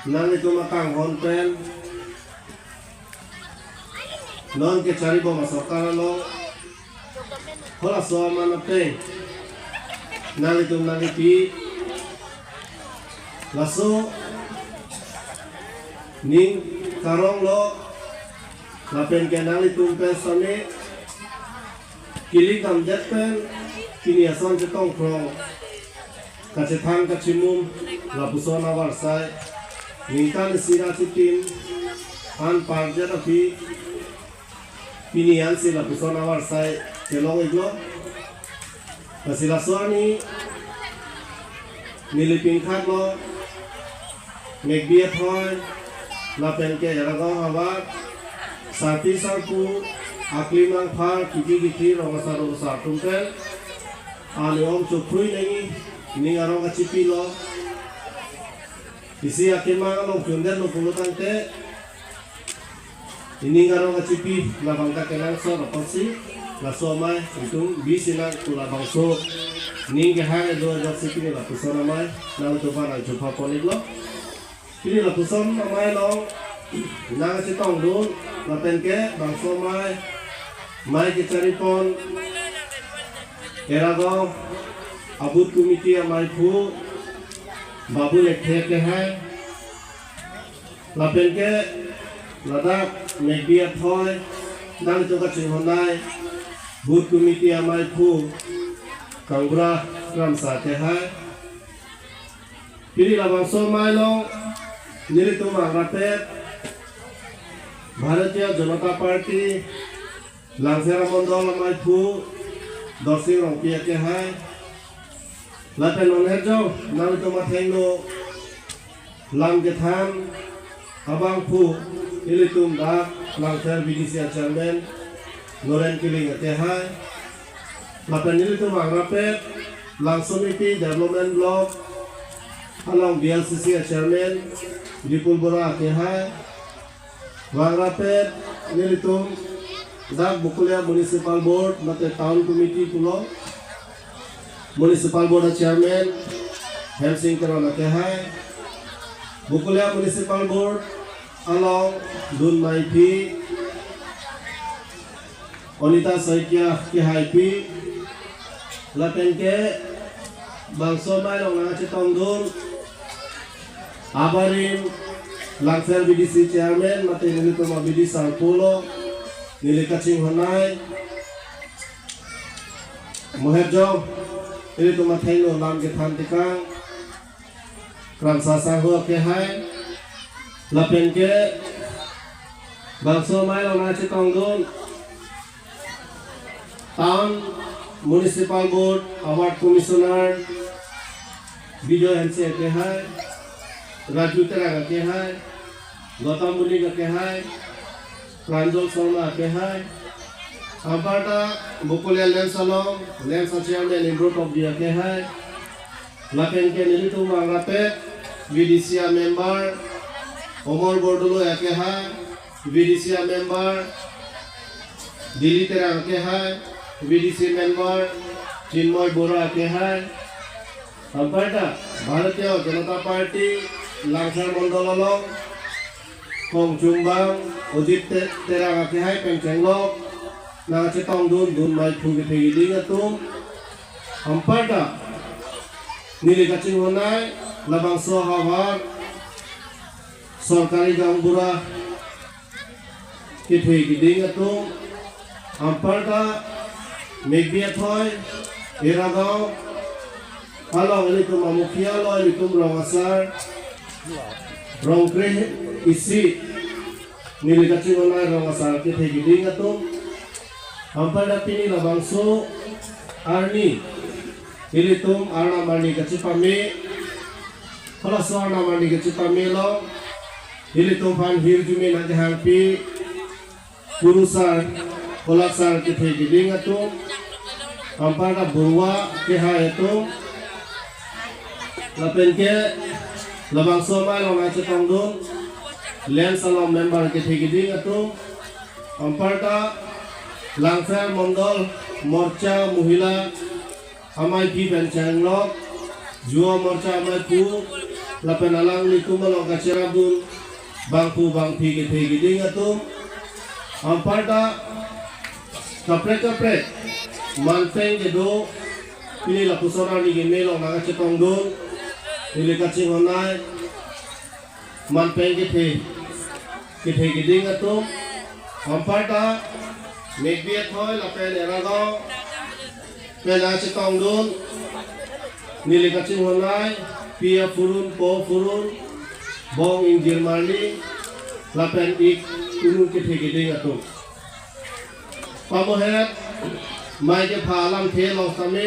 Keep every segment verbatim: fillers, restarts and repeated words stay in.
Nanglitum akanghon pen non kecharibom asorkar along halaso aman ateng nanglitum nangkipi, laso ning karong lo, lapen ke nanglitum pen sami kilik damdet pen pini ason chetong krong kachethan kachimum lapuson avarsai ningkan isi ra chitim an parjat aphi pini ansi lapuson avarsai chelong-iklo. Lasi laso arni neli pingkhat lo, Mekbi Athoi lapen ke Eragaon havar, sarpi sarpo, akli mangphar, kipi kithi, rong asar rong asar atum pen ani ong chokhui nangji ning arong kachipi lo. Isi akemang along chundet lo pulo tangte, ining arong kachipi labang ta kenangsot apotsi laso amei itum bisi nang tu labangso ning kehang edo edo si pini lapuson amei nangtum aphan nangchupha pon-iklo. Pini lapuson amei along nangchetongdun lapen ke bangso amei, amei kecharipon Eragaon a-booth committee ameiphu Babu Lekthe akehai, lapen ke ladak Mekbi Athoi nangtum kachinghon-ai booth committee ameiphu Kangbura Kramsa akehai. Pini labangso amei along nelitum angrapet Bharatiya Janata Party Langser amondol ameiphu Dorsing Rongpi akehai. Lapen non herjong nangtum athengno lam kethan abangphu ilitum dak Langser V D C a-chairman Noren Killing akehai. Lapen ilitum angrapet Langsomipi Development Block along V L C C a-chairman Vipul Bora akehai. Angrapet nelitum dak Bokolia Municipal Board mate Town Committee pulo, Municipal Board a-chairman Hemsing Teron akehai. Bokolia Municipal Board along dun meiphi Onita Saikia akehaipi, lapen ke bangso amei along nangchetongdun abarim Langser V D C chairman mate nelitum a-V D C sarpo lo, neli kachinghon-ai, mo herjong nelitum athengno lam kethan tekang Kramsa Sangho akehai, lapen ke bangso amei along nangchetongdun Town Municipal Board Award Commissioner Bijoy Hanse akehai, Raju Terang akehai, Gautam Bulik akehai, Pranjal Sharma akehai, anparta Bokolia LAMPS along LAMPS a-chairman Imro Tokbi akehai, lapen ke nelitum angrapet V D C a-member Omor Bordoloi akehai, V D C a-member Dili Terang akehai, V D C member Chinmoy Bora akehai, anparta Bharatiya Janata Party Langser mondol along kongchumbang Ojit Te-, Terang akehai pen chenglok nangchetongdun dun meiphu kethe keding atum, anparta neli kachinghon-ai labangso ahavar sorkari gaonbura kethe keding atum, anparta Mekbi Athoi, Eragaon along ilitum amukhi alo ilitum rong asar rong kre-isi neli kachinghon-ai rong asar kethe keding atum, anparta pini labangso arni ilitum arnam arni kachepame, halaso arnam arni kachepame along ilitum aphan hirjume nangkehangpi kurusar, kolaksar kethe keding atum, anparta Borua akehai atum, lapen ke labangso amei along nangchetongdun LAMPS along member kethe keding atum, anparta Langser mondol Morcha Mohila ameiphi pen chenglok, Yuva Morcha ameiphu lapen alanglitum along kacherapdun bangphu bangphi kethe kiding atum, anparta kaprek kaprek manpeng kedo, pini lapuson arni keme along nangkachetongdun, neli kachinghon-ai manpeng kethe kethe kiding atum, anparta Mekbi Athoi lapen Eragao pen nangkachetongdun, neli kachinghon-ai, pi aphurun, po aphurun, bong ingjir marli, lapen ik unu kethe kiding atum. Pamohet, mai kepha alamthe along sitame,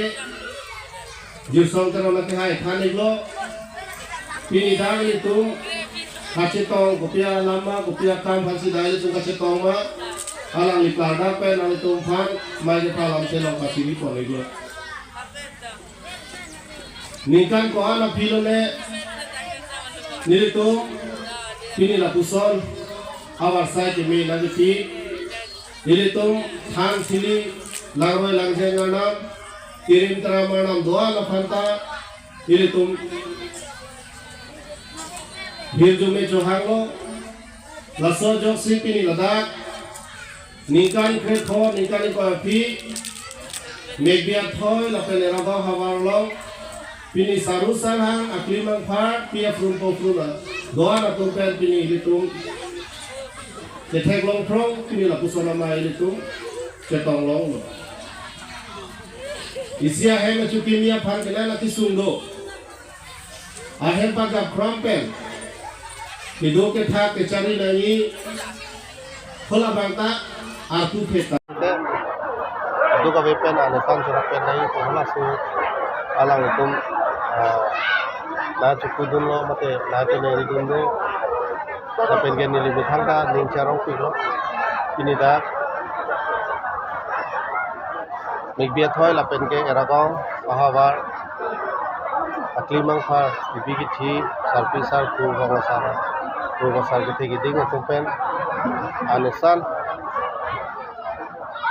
Jirsong Teron akehai than-iklo, pini dak ilitum kachetong, kopi alam ma, kopi akam aphansi dak ilitum kachetong ma, alangli klardak pen nanglitum aphan mai kepha alamthe along pachibi pon-iklo. Ningkan ko-an aphi lone nelitum pini lapuson avarsai keme nangkepi, ilitum than sili langroi langjeng arnam, kirim tram arnam do-an aphanta ilitum hirjume chohanglo. Laso ajoksi pini ladak ningkan kretho, ningkan ingkoi aphi, Mekbi Athoi lapen Eragao havar along pini saru sarhang, akli mangpha, pi aphurun po aphurun do-an atum pen pini ilitum kethek longphrong, pini lapuson amei ilitum chetong longlo. Isi ahem achukim aphan kena laki sung do. Ahem pajak kram pen kedo kethak kechari nangji, hala abang ta arpu pheta. Te, kadokave pen anesan chorap pen nangji, hala aso alanglitum, ah, nangchukudunlo mate nangcheneridunlo, lapen ke neli methang ta ning charongpiklo. Pini dak Mekbi Athoi lapen ke Eragao ahavar, akli mangpha, kebi kethe, sarpi sarpo, rong asar, rong asar kethe kiding atum pen anesan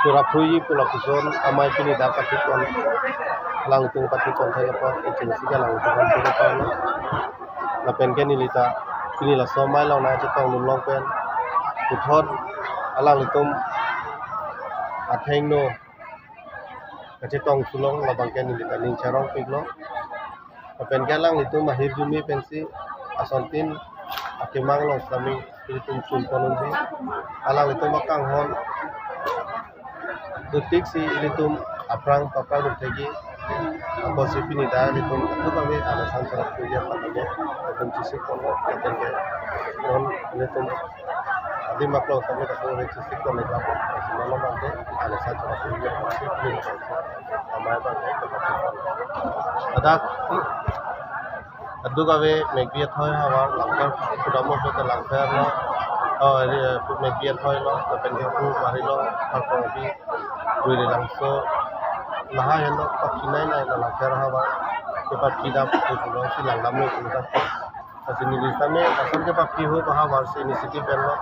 chorap phuji pu lapuson amei pini dak pathik pon, alanglitum pathik pon thek apot, echin si alanglitum aphan puro pon. Lapen ke neli ta pini laso amei along nangchetongdun long pen, puthot alanglitum athengno kachetong sulong labang ke neli ta ning charongpiklo. Lapen ke alanglitum ahirjume pensi asontin akemang along sitame ilitum chun pon unji. Alanglitum akanghon dotiksi ilitum aphrang paprang rum thekji. Apotsi pini dak ilitum kadokave anesan chorap phuji aphan ilitum chesik ponlo, lapen ke non ilitum adim aklong sitame kadokave chesik pon-iklo. Lasi non abang ke anesan chorap phuji aphan si pini amei abang ke kepachun pon. Ladak kadokave Mekbi Athoi havar Langpher, pudamot ke Langpher lo, oh, eh, Mekbi Athoi lo, lapen ke Pu Bari lo, Pharkong Abi, Ruirelangso, lahai henlo paphinei nei la Langpher havar kepaphi dam, pu pulo si langdamlo pu ta. Lasi neli sitame lason kepaphi ahup ahavar si initiative enlo.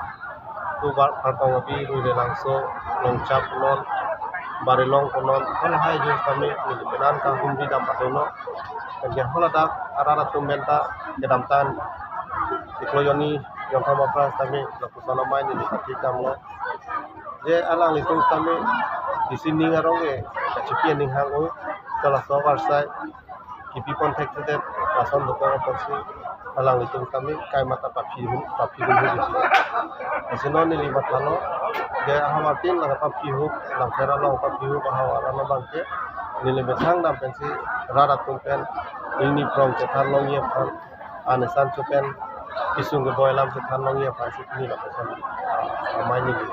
Pu Bar-, Pharkong Abi, Ruirelangso, Longchap non, Barilong non, halahai jun sitame neli penan kahumri dam padolo. Lapen ke haladak arat atum pen ta kedamtang chiklo jonni jonthom aphrang sitame lapuson amei neli pathik damlo. Je alanglitum sitame isi ning arong ke kachipi aning hang-o, ta laso avarsai kipi pon thekthedet lason dokok apotsi alanglitum sitame kaimata paphi hun, paphi hun hun. Lasi non neli mathalo, je ahavar tin la paphi ahup, Langpher along paphi ahup ahavar along abang ke neli methang dam pensi rat atum pen neli phrong chethan longji aphan, anesan cho pen kesung keboi alam chethan longji aphan si pini lapuson amei neli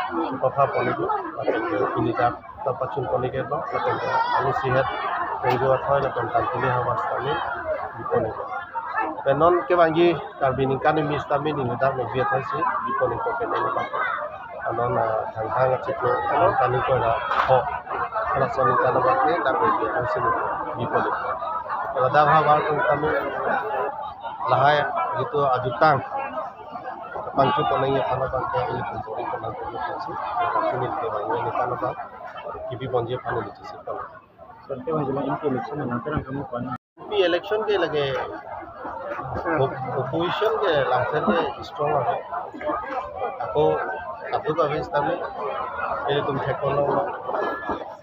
kepapha pon-iklo, lapen ke pini dak ta pachun pon-iklo, lapen ke alu sihet Pengjo Athoi lapen Tantuli havar sitame bi pon-iklo. Pen non kevangji Karbi Aningkan Amei sitame neli dak Mekbi Athoi si bi pon-iklo pen non abang. Anon, ah, Thangthang achiklo, Thangthang ingkoi ra pho, laso aningkan abang ke dak Mekbi Athoi si bi pon-iklo. Ladak havar atum sitame lahai jitu ajutang pangchut pon-ikji aphan abang ke ilitum bor-i pon-iklo si, laso aningkan abang kipi ponji aphan neli chesik pon. Sir, kevangji la M P election nang terang kamu pan. M P election ke lake Opposition ke lamthe ke strong ave. Ako kadokave sitame ilitum theklonglo.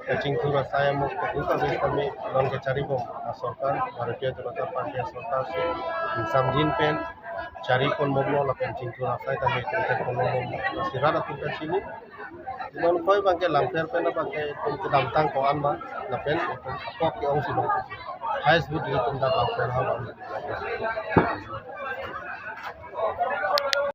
Kachingthur asai amo kadokave sitame non kecharibom asorkar, Bharatiya Janata Party asorkar si ingsamjin pen chariponbomlo lapen chingthur asai tame ilitum theklongbomlo. Sirat atum kachini. Inon koi abangke lamthe pen abangke itum kedamtang ko-an ma lapen itum apok ke-ongsi bang. Highest vote ilitum ta lamthe ha bang.